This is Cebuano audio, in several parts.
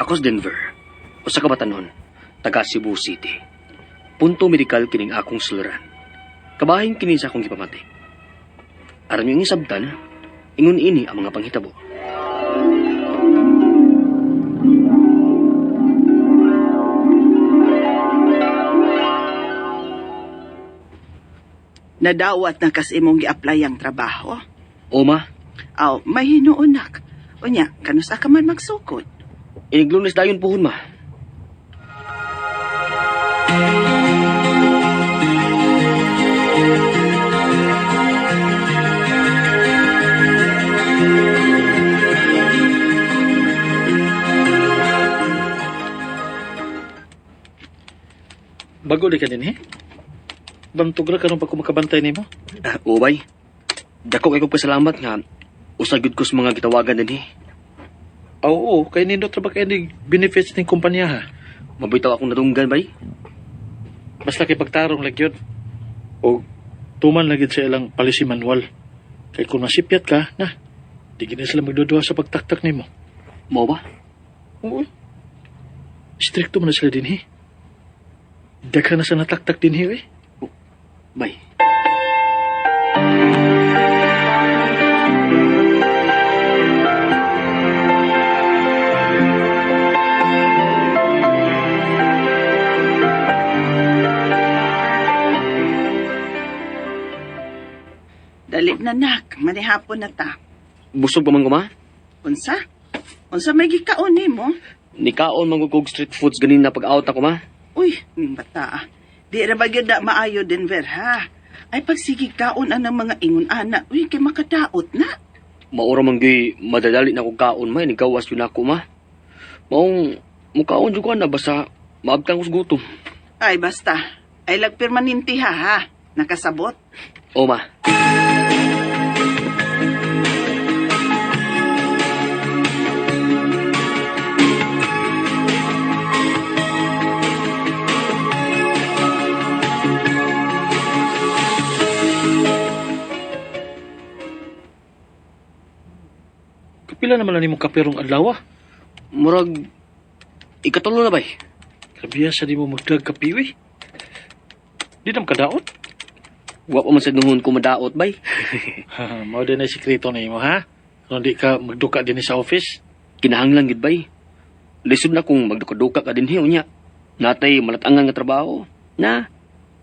Ako sa Denver, usa ka batanon, taga Cebu City. Punto medikal kining akong suluran. Kabahin kini sa akong gipamati. Aron yung isabtan, ingon ini ang mga panghitabo. Nadawat na kas imong gi-apply ang trabaho. O ma, Aw, mahinuon nak. Unya, kanusa ka man magsukod. Inig Lunes dayon puhon ma. Bago di ka din, eh? Bantog ra karon pag kumakabantay nimo. Ah, ubay. Dako kay kong pasalamat nga usa gyud ko sa mga gitawagan dinhi. Ah, oo, kay nindot ra ba kay ni benefits ning kumpanya ha? Mabitaw akong nadunggan bay. Basta kay pagtarong lang yun. O tuman lang yun sa ilang policy manual. Kay kung masipyat ka, na, di gid na sila magduduha sa pagtaktak nimo. Mao ba? Oo. Stricto man na sila dinhi. Daghan na sa nataktak dinhi, eh. Bay. Dali na nak, manihapon na ta. Busog pa man ko ma? Unsa? Unsa may gikaon nimo? Nikaon man ko og street foods ganin na pag-out ako ma. Uy, ning bata ah. Di ra ba gyud na maayo Denver ha? Ay pagsigig kaon ang mga ingon ana, uy kay makadaot na. Maura man gyud madadali na kog kaon ma, nigawas yun ako ma. Maong mukaon jud ko na basta maabtang ko sa gutom. Ay basta, ay lagpermanente ha ha. Nakasabot. O ma. Kapila naman lang nimo kaperong adlaw, ah. Murag ikatulo na bay. Grabe sa di mo magdag kape, eh. Di na makadaot. Wa pa man sa nuhon ko madaot bay. Mao din ay sikreto na imo, ha? Kung di ka magduka din sa office. Kinahanglan gid bay. Lisod na kung magduka-duka ka dinhi unya. Natay malatangan nga trabaho. Na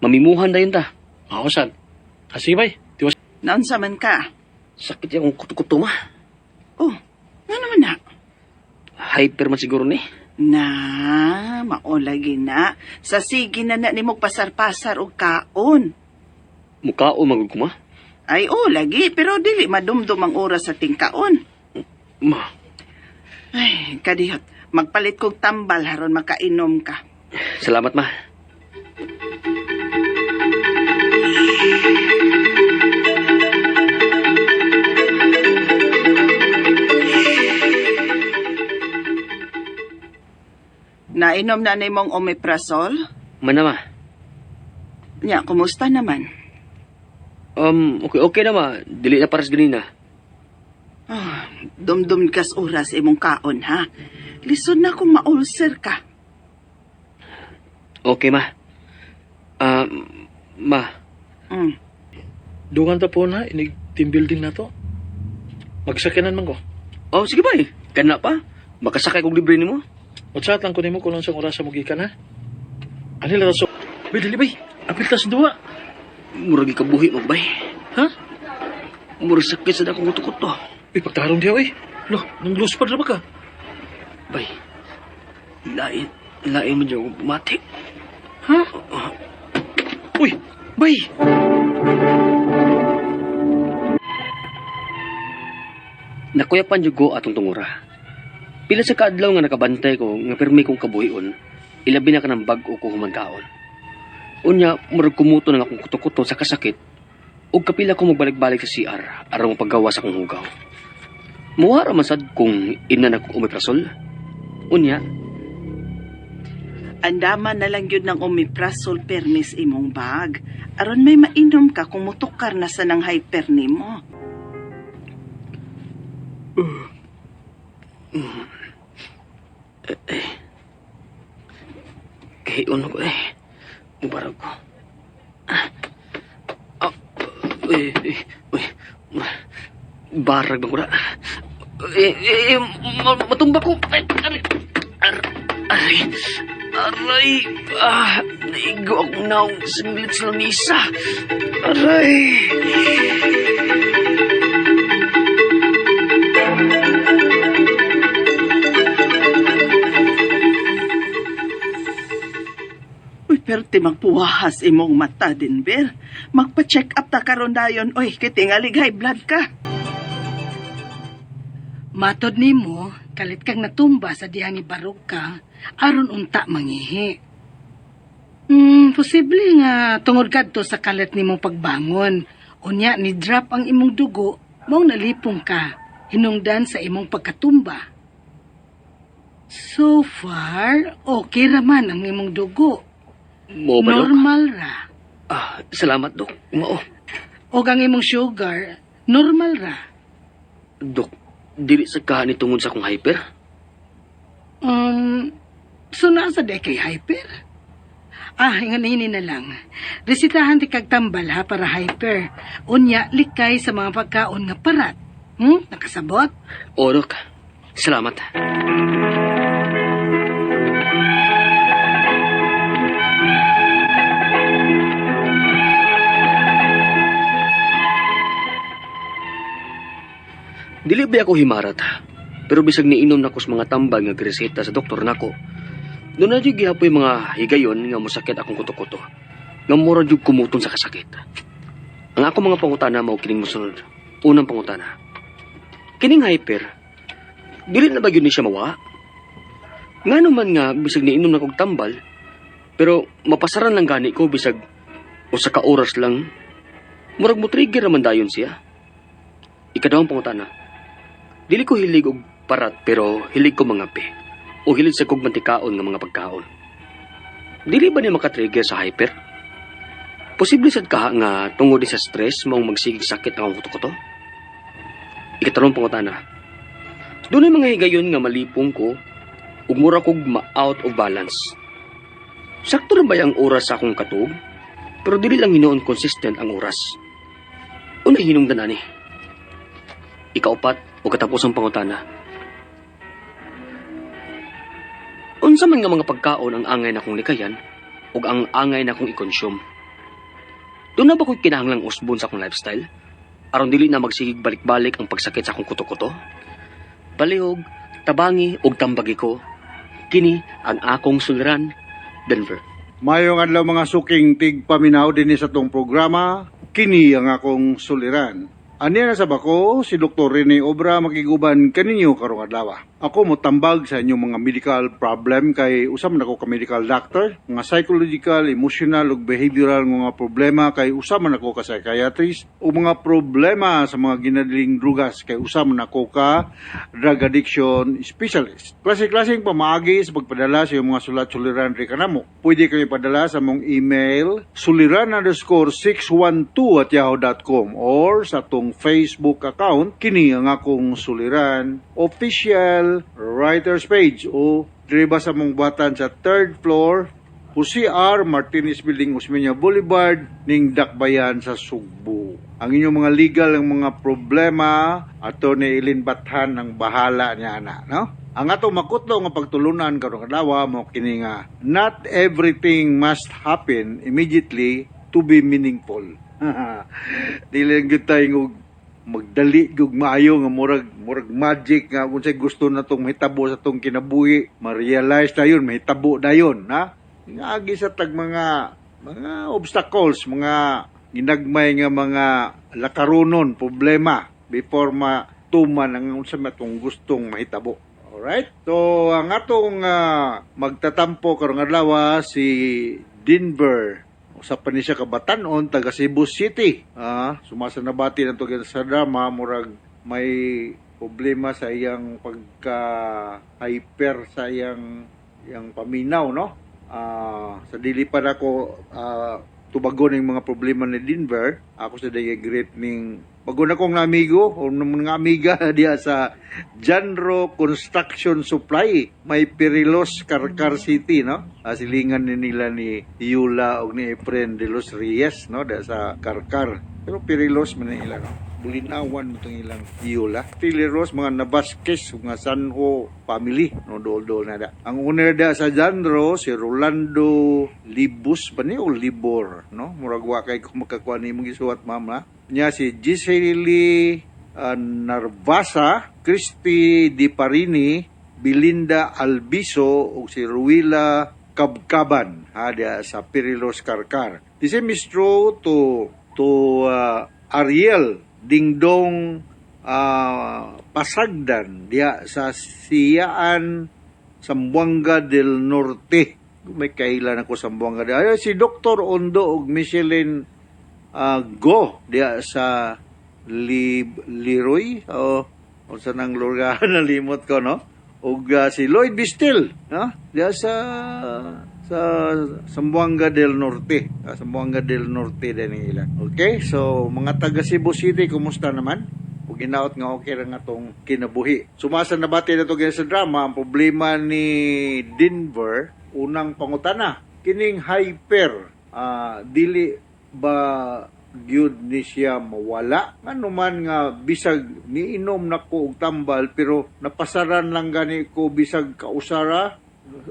mamimuhan dayon ta. Mao sad. Ah, sige, bay. Tiwas. Naunsa man ka? Sakit yung kuto-kuto ma. Oh, nga naman na. Hyper man siguro ni. Na, mao lagi na. Sa sige na na nimo pasar-pasar og kaon. Mukao magud ko ma. Ay oh, lagi, pero dili madumdum ang oras sa tingkaon. Ma, Ay, kadihot, magpalit kog tambal haron makainom ka. salamat ma. Nainom na nimong omeprazole? Mana ma. Nya, kumusta naman? Okay okay na ma. Dili na paras ganina. Ah, dumdum kas oras imong kaon ha. Lisod na kung ma-ulcer ka. Okay ma. Ah, ma. Dungan ta po na, inig team building na to. Magsakyanan man ko. Oh, sige bay. Kana pa. Makasakay kog libre nimo. Whatsapp lang ko nimo kung unsang oras mo gikan ha. Ani lang so. Bay dali bay. Apil ta sa duwa. Murag ikabuhi mo bay. Ha? Murag sakit sa akong kuto-kuto. Uy, pagtarong diha oy. Lo, nang luspad ra ba ka? Bay. Lain, lain mo dyan akong pumati. Ha? Uy, bay. Nakuyapan jud ko atong tungura. Pila sa kaadlaw nga nakabantay ko nga pirmi kong kabuhion, ilabi na ka ng bag-o ko humankaon. Unya, murag kumuto na akong kuto-kuto sa kasakit ug kapila ko magbalik-balik sa CR aron mapagawa sa akong hugaw. Muha ra man sad kung ina na ko omeprazole. Unya, Andaman na lang yun ng omeprazole permis imong bag. Aron may mainom ka kung mutukar na sa nang hyper nimo. Eh, kahion ko eh. Mubarag ko. Ah, ah, eh, eh, uy, barag ba ko na? Eh, eh, matumba ko. Ay, aray, aray, aray, ah, naigo akong naong singlit sa lamisa. Aray. Uy, pero ti magpuwahas imong mata, Denver. Magpa-check up ta karon dayon. Uy, kay tingalig high blood ka. Matod nimo, kalit kang natumba sa dihang ibarog ka, aron unta mangihi. Posible nga tungod kadto sa kalit nimong pagbangon. Unya ni drop ang imong dugo, mao nalipong ka hinungdan sa imong pagkatumba. So far, okay ra man ang imong dugo. Mo ba, Dok? Normal ra. Ah, salamat, Dok. Mao. Og ang imong sugar, normal ra. Dok, dili sa kahani tungod sa akong hyper. So naa sa day kay hyper? Ah, inganini na lang. Resitahan ti kag tambal ha para hyper. Unya, likay sa mga pagkaon nga parat. Nakasabot? O, Dok. Salamat. Dili ba ako himarat? Pero bisag niinom nako sa mga tambal nga greseta sa doktor nako. Doon na jud gihapoy mga higayon nga mosakit akong kuto-kuto. Nga mura jud kumuton sa kasakit. Ang ako mga pangutana mao kining mosunod. Unang pangutana. Kining hyper, dili na ba gyud ni siya mawa? Ngano man nga bisag niinom na kog tambal, pero mapasaran lang gani ko bisag usa ka oras lang. Murag mo trigger naman dayon siya. Ikaduhang pangutana. Dili ko hilig og parat pero hilig ko mangape o hilig sa kog mantikaon nga mga pagkaon. Dili ba ni makatrigger sa hyper? Posible sad kaha nga tungod ni sa stress maong magsigig sakit ang akong kuto-kuto? Ikatalong pangutana. Dunay mga higayon nga malipong ko ug mura kog ma-out of balance. Sakto ra ba ang oras sa akong katuog? Pero dili lang hinuon consistent ang oras. Unay hinungdan ani. Ikaupat o katapusang pangutana. Unsa man nga mga pagkaon ang angay na kong likayan ug ang angay na kong i-consume? Doon na ba ko'y kinahanglang usbon sa akong lifestyle? Aron dili na magsigig balik-balik ang pagsakit sa akong kuto-kuto? Palihog, tabangi ug tambagi ko. Kini ang akong suliran, Denver. Mayong adlaw mga suking tigpaminaw dinhi sa tong programa, kini ang akong suliran. Aniya na sa bako, si Dr. Rene Obra makiguban kaninyo karong adlaw. Ako motambag sa inyong mga medical problem kay usa man ako ka medical doctor, mga psychological, emotional ug behavioral nga mga problema kay usa man ako ka psychiatrist, ug mga problema sa mga ginadiling drugas kay usa man ako ka drug addiction specialist. Klase-klaseng pamaagi sa pagpadala sa iyong mga sulat-suliran ri kanamo. Pwede kayo padala sa mong email suliran_612@yahoo.com or sa atong Facebook account kini ang akong Suliran official writers page o diri ba sa mong buhatan sa third floor Jose R. Martinez Building, Osmeña Boulevard, ning Dakbayan sa Sugbo. Ang inyong mga legal ang mga problema, Attorney Eileen Bathan ang bahala niya ana, no? Ang ato makutlo nga pagtulunan karong adlaw mo kini nga not everything must happen immediately to be meaningful. Dili lang gyud tayo og magdali gyud maayo nga murag murag magic nga kung say gusto na tong mahitabo sa tong kinabuhi, ma-realize na yun, mahitabo na yun, ha? Ngaagi sa tag mga obstacles, mga ginagmay nga mga lakaronon, problema before matuman ang unsa man atong gustong mahitabo. Alright? So, ang atong magtatampo karong adlaw si Denver. Usa pa ni siya ka batan-on taga Cebu City. Sumasa na bati na to sa drama, murag may problema sa iyang pagka hyper sa iyang iyang paminaw, no? Sa dili pa nako tubagon ning mga problema ni Denver. Ako sa day greet ning bago na kong amigo o mga amiga diya sa Janro Construction Supply, may Perilos, Carcar City, no? Silingan ni nila ni Yula og ni Efren de los Reyes, no, diya sa Carcar. Pero Perilos man nila, no? Bulinawan mo itong ilang Yula. Perilos, mga Navasquez, mga Sanho family, no, dool-dool na da. Ang owner da sa Janro, si Rolando Libus ba ni o Libor, no? Murag wa kay kung makakuha ni imong gisuwat, ma'am, ha? Niya si Giselle Narvasa, Christy Di Parini, Belinda Albiso ug si Ruila Kabkaban, ha, diya sa Perilos, Carcar. The same is true to Ariel Dingdong Pasagdan diya sa Siyaan, Zamboanga del Norte. May kailan ako Zamboanga del. Ay, si Dr. Ondo ug Michelin Go diya sa Leroy o sa nang lugar, nalimot ko, no? Ug si Lloyd Bistil, no, diya sa Zamboanga del Norte. Zamboanga del Norte din ang ila. Okay, so mga taga Cebu City, kumusta naman? Ug hinaot nga okay ra nga tong kinabuhi. Sumasa nabati na to sa drama, ang problema ni Denver, unang pangutana, kining hyper, dili ba gyud ni siya mawala? Ngano man nga bisag niinom na ko og tambal pero napasaran lang gani ko bisag kausara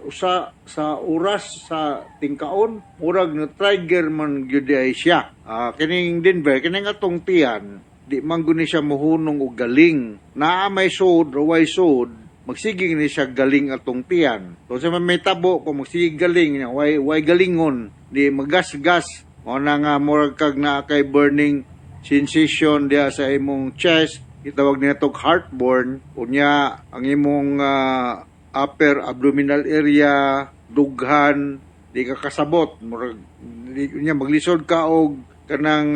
usa sa oras sa tingkaon, murag na trigger man gyud ay siya. Kining Denver, kining atong tiyan, di man gud ni siya mohunong og galing. Naa may suod o way suod, magsiging ni siya galing atong tiyan. So sa may tabo kung magsiging galing, way galingon, di magasgas. Mao na nga murag kag naa kay burning sensation diha sa imong chest, itawag niya tog heartburn. Unya ang imong upper abdominal area dughan, di ka kasabot, murag unya maglisod ka og kanang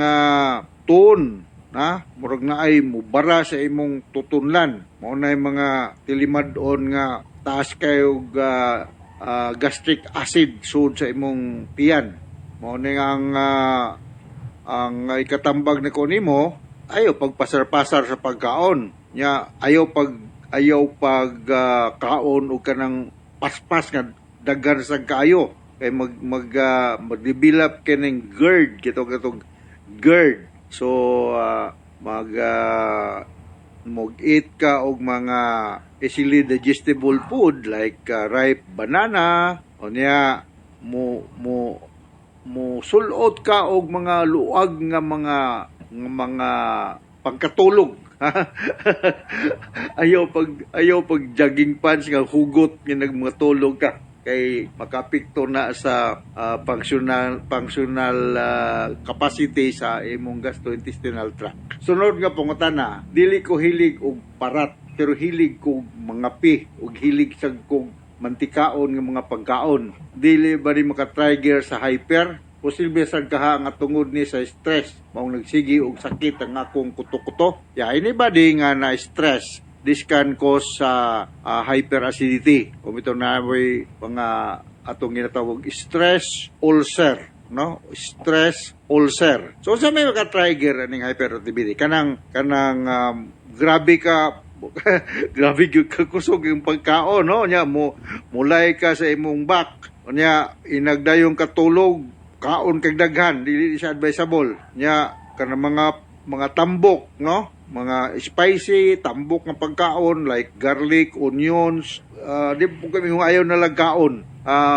tuon na murag naay mubara sa imong tutunlan. Mao na mga tilimad-on nga taas kayo og gastric acid sud sa imong tiyan. Mao ni ang ikatambag ni ko nimo, ayaw pagpasar-pasar sa pagkaon nya, ayaw pag kaon og kanang paspas nga daghan sa kaayo kay mag mag mag-develop kining GERD, kito katong GERD. So mag mag-eat ka og mga easily digestible food like ripe banana. Unya mo mo mo sulot ka og mga luag nga mga pagkatulog. Ayaw pag jogging pants nga hugot nga nagmatulog ka kay makapikto na sa functional functional capacity sa imong gastrointestinal tract. Sunod nga pangutana, dili ko hilig og parat pero hilig ko mga pi ug hilig sa kog mantikaon nga mga pagkaon. Dili ba ni maka-trigger sa hyper? Posible sad kaha nga tungod ni sa stress maong nagsigi og sakit ang akong kuto-kuto. Yeah, anybody nga na stress, this can cause sa hyperacidity. Kung ito na may mga atong ginatawag stress ulcer, no? Stress ulcer. So sa may maka-trigger aning hyperactivity, kanang grabe gyud ka kusog yung pagkaon, no? Nya mo mulay ka sa imong back. Unya inagdayong katulog, kaon kag daghan, dili siya advisable. Nya kanang mga tambok, no? Mga spicy tambok nga pagkaon like garlic, onions, di po kami kung ayaw na lang kaon.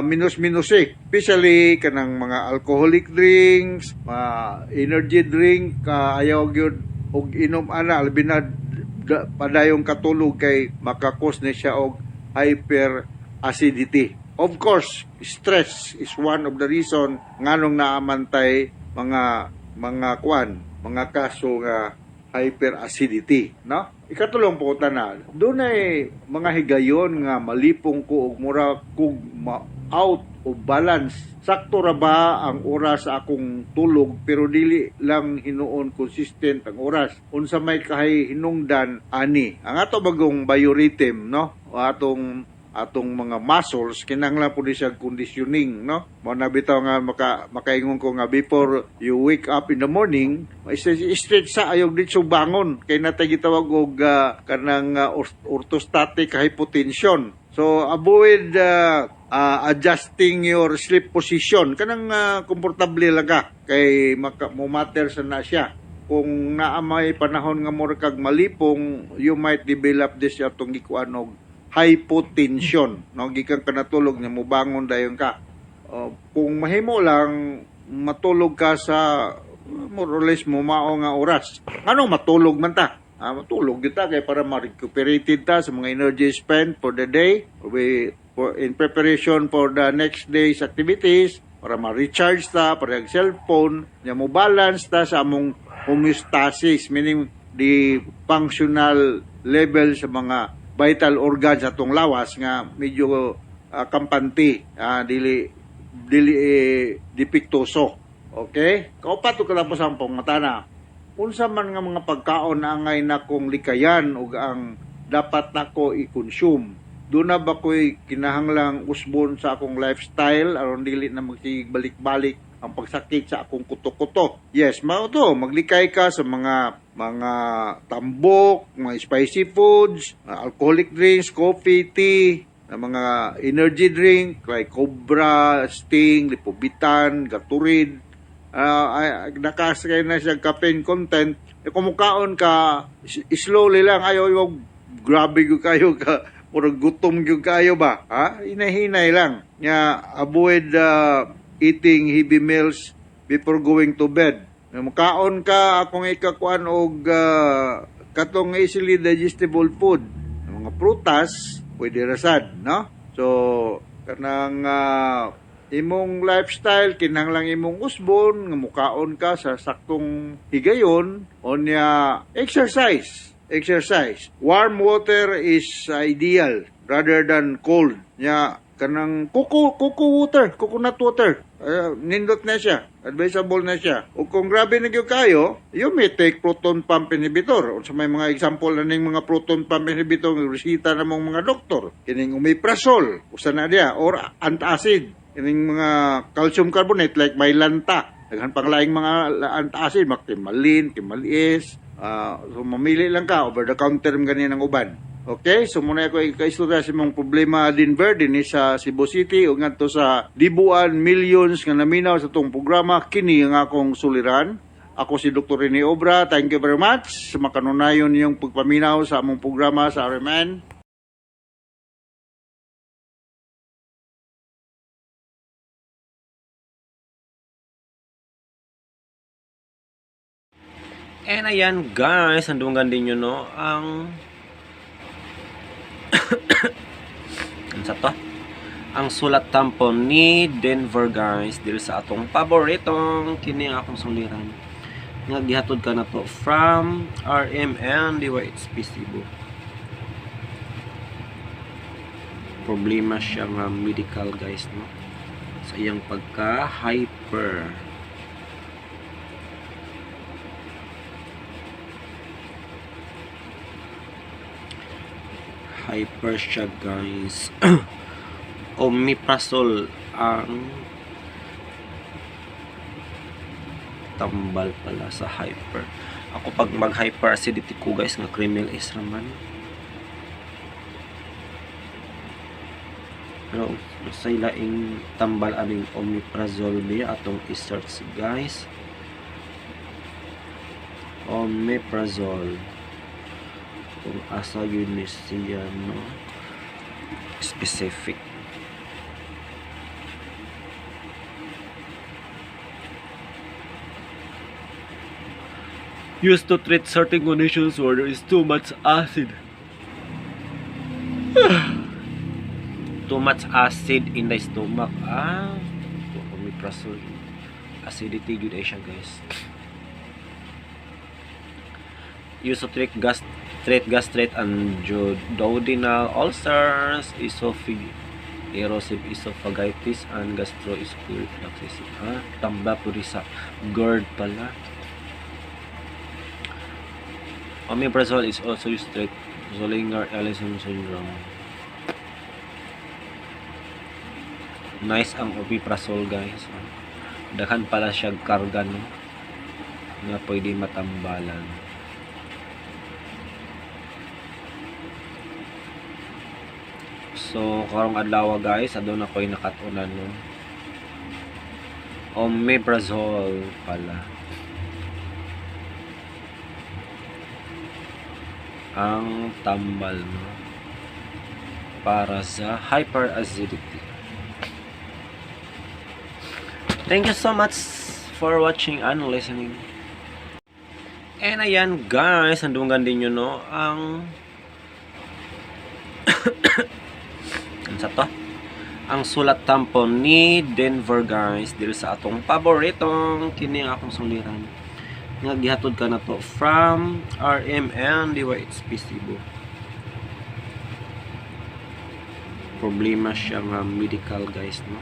Minus minus eh. Especially kanang mga alcoholic drinks, mga energy drink, ayaw gyud og inom ana labi na padayong katulog kay maka-cause ni siya og hyperacidity. Of course, stress is one of the reason nganong naamantay mga kwan, mga kaso nga hyperacidity, no? Ikatulong po na, dunay mga higayon nga malipong ko og mura kog ma out of balance. Sakto ra ba ang oras sa akong tulog pero dili lang hinuon consistent ang oras? Unsa may kahay hinungdan ani? Ang ato bagong biorhythm, no? O atong Atong mga muscles kinahanglan pud siya conditioning, no? Mao na bitaw nga makaingon ko nga before you wake up in the morning, stretch sa ayog ditso bangon kay natay gitawag og kanang orthostatic hypotension. So avoid adjusting your sleep position, kanang komportable lang ka kay maka, mo matter sa na siya. Kung naa may panahon nga mura kag malipong, you might develop this atong gikuan og hypotension, no? Gikan ka natulog nya mobangon dayon ka. Kung mahimo lang matulog ka sa more or less mo mao nga oras. Anong matulog man ta? Matulog gyud ta kay para ma-recuperated ta sa mga energy spent for the day, we for in preparation for the next day's activities, para ma-recharge ta para ang cellphone nya mo balance ta sa among homeostasis, meaning the functional level sa mga vital organs atong lawas nga medyo kampante, dili dili depektoso. Okay, kaupat og katapos ang pangutan, unsa man nga mga pagkaon angay nakong likayan ug ang dapat nako i-consume? Duna ba ko'y kinahanglang usbon sa akong lifestyle aron dili na magsigig balik-balik ang pagsakit sa akong kuto-kuto? Yes, mao to, maglikay ka sa mga tambok, mga spicy foods, alcoholic drinks, coffee, tea, na mga energy drink like Cobra, Sting, Lipovitan, Gatorade, ay, nakasakay na siya caffeine content. Eh, kung mukaon ka, slowly lang, ayaw yung grabe gyud kayo ka, murag gutom gyud kayo ba? Ha? Hinay-hinay lang. Nya, avoid eating heavy meals before going to bed. Mukaon ka, akong ikakuan og katong easily digestible food. Ang mga prutas, pwede rasad, no? So, kanang imong lifestyle kinahanglang imong usbon nga mukaon ka sa saktong higayon, unya exercise, exercise. Warm water is ideal rather than cold. Nya kanang coco water, coconut water, nindot na siya, advisable na siya. O kung grabe na gyud kayo, you may take proton pump inhibitor. Unsa may mga example na ning mga proton pump inhibitor nga resita na mong mga doktor? Kining omeprazole, usa na diya, or antacid, kining mga calcium carbonate like Mylanta. Daghan pang laing mga antacid, Makimalin, Kimalis. So mamili lang ka, over the counter man ganin ang uban. Okay, so muna ako ikaistorya sa imong problema, Denver, dinhi sa Cebu City ug ngadto sa libuan, millions nga naminaw sa atong programa, kini ang akong suliran. Ako si Dr. Rene Obra. Thank you very much sa makanunayon niyong pagpaminaw sa among programa sa RMN. And ayan guys, handungan din nyo, no, ang ano sa to? Ang sulat tampo ni Denver guys diri sa atong paboritong kini ang akong suliran nga gihatod ka na to from RMN DYHP Cebu. Problema siya nga medical guys, no, sa iyang pagka hyper. Hyper siya guys. Omeprazole ang tambal pala sa hyper. Ako pag mag hyper acidity ko guys, nga Kremil S raman. Pero sa ilaing tambal aning omeprazole ba, atong i-search guys. Omeprazole kung asa yun ni siya, no, specific. Used to treat certain conditions where there is too much acid. Too much acid in the stomach. Ah, omeprazole. Acidity gyud ay siya guys. Used to treat gastric and duodenal ulcers, erosive esophagitis and gastroesophageal reflux. Ah, tamba po rin sa GERD pala. Omeprazole is also used to treat Zollinger-Ellison syndrome. Nice ang omeprazole, guys. Daghan pala siya karga, no, nga pwede matambalan. So karong adlaw, guys, aduna ko'y nakat-unan, no. Omeprazole pala ang tambal, no, para sa hyperacidity. Thank you so much for watching and listening. And ayan, guys, handungan din nyo, no, ang unsa to? Ang sulat tampo ni Denver, guys, diri sa atong paboritong kini ang akong suliran nga gihatod ka na to from RMN DYHP Cebu. Problema siya nga medical, guys, no,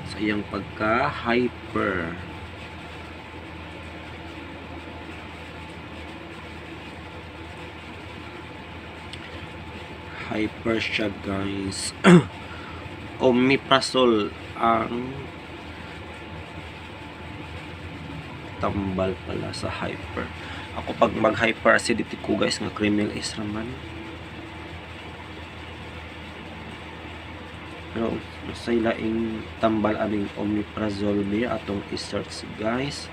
sa iyang pagka hyper. Hyper siya, guys. Omeprazole ang tambal pala sa hyper. Ako pag mag hyper acidity ko, guys, nga Kremil is raman. Pero sa ilaing tambal aning omeprazole niya atong i-search, guys.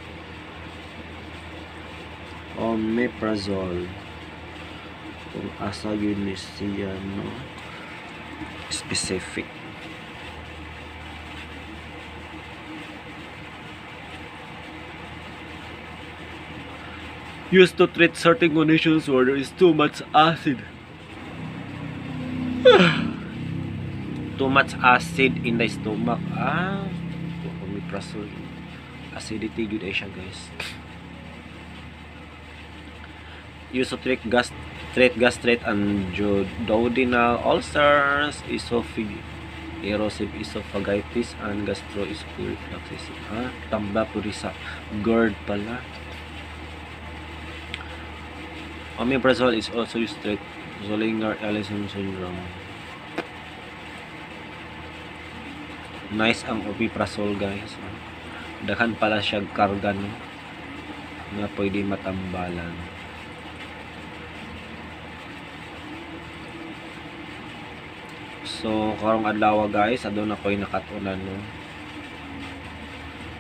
Omeprazole kung asa yun ni siya, no, specific. Used to treat certain conditions where there is too much acid. Too much acid in the stomach. Ah, omeprazole. Acidity gyud ay siya, guys. Used to treat gastric and duodenal ulcers, erosive esophagitis, and gastroesophageal reflux. Ah, tamba po rin sa GERD pala. Omeprazole is also used to treat Zollinger-Ellison syndrome. Nice ang omeprazole, guys. Daghan pala siya karga, no, nga pwede matambalan. So karong adlaw, guys, aduna ko'y nakat-unan, no.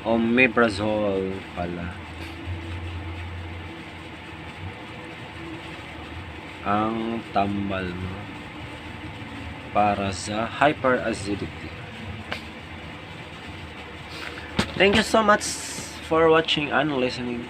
Omeprazole pala ang tambal, no, para sa hyperacidity. Thank you so much for watching and listening.